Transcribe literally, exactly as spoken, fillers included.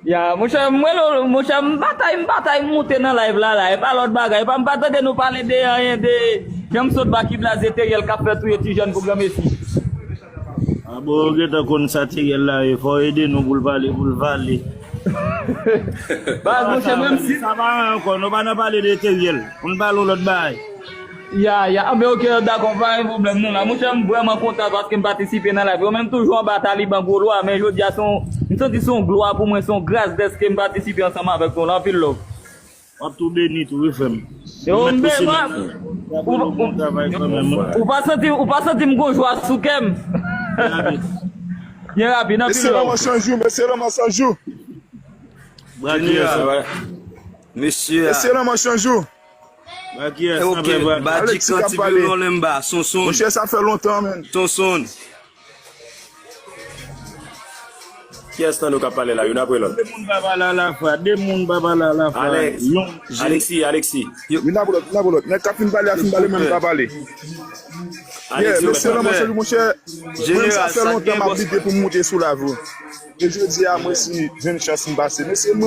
Ya, monchè, m rele w, monchè, m batay, m batay, m moute nan live la, la. E pa lòt bagay. E pa, m pa tande nou pale de anyen, de jan m sot ba ki blaze Teriel k ap fè touye ti jèn pou granmesi. A bon, ou gentan konn sa Teriel la ye, fò w ede nou pou l pale, pou l vale. Ba, monchè, menm si sa pa anyen ankò, nou pa nan pale de Teriel. Ann pale yon lòt bagay. Ya, ya. Anben, oke, dakò, pa gen pwoblèm, non, la. Monchè, m vrèman kontan paske m patisipe nan live. Yo menm toujou anba Taliban gwo lwa, men jodi a, se yon, m santi se yon glwa pou mwen, se yon gras dèske m patisipe ansanm avèk nou, la. Anpil love. W ap tou beni tou, wi, frè m. Yo, m bezwen. Ou, ou, ou pa santi, ou pa santi m gon jwa sou kè m? Byen rapid, anpil love. Mesye, lanmò chanj ou, mesye, lanmò chanj ou. Mesye, mesye, lanmò chanj ou. Ba kiyès? Ok, ba di kanti Biblo Lemba, Sonson. Monchè, sa fè lontan, menn. Sonson. Kiyès nan nou k ap pale la, youn apre lòt? De moun pa pale alafwa, de moun pa pale alafwa. Alèks, Alexis, Alexis. Youn apre lòt, youn apre lòt. Nèg k ap fin pale a fin pale, menm pa pale. Yeah, mesye, lanmò chanj ou, monchè. Mwen, sa fè lontan m ap lite pou m moute sou live ou. E jodi a, mwen si jwenn chans m pase. Mesye, mwen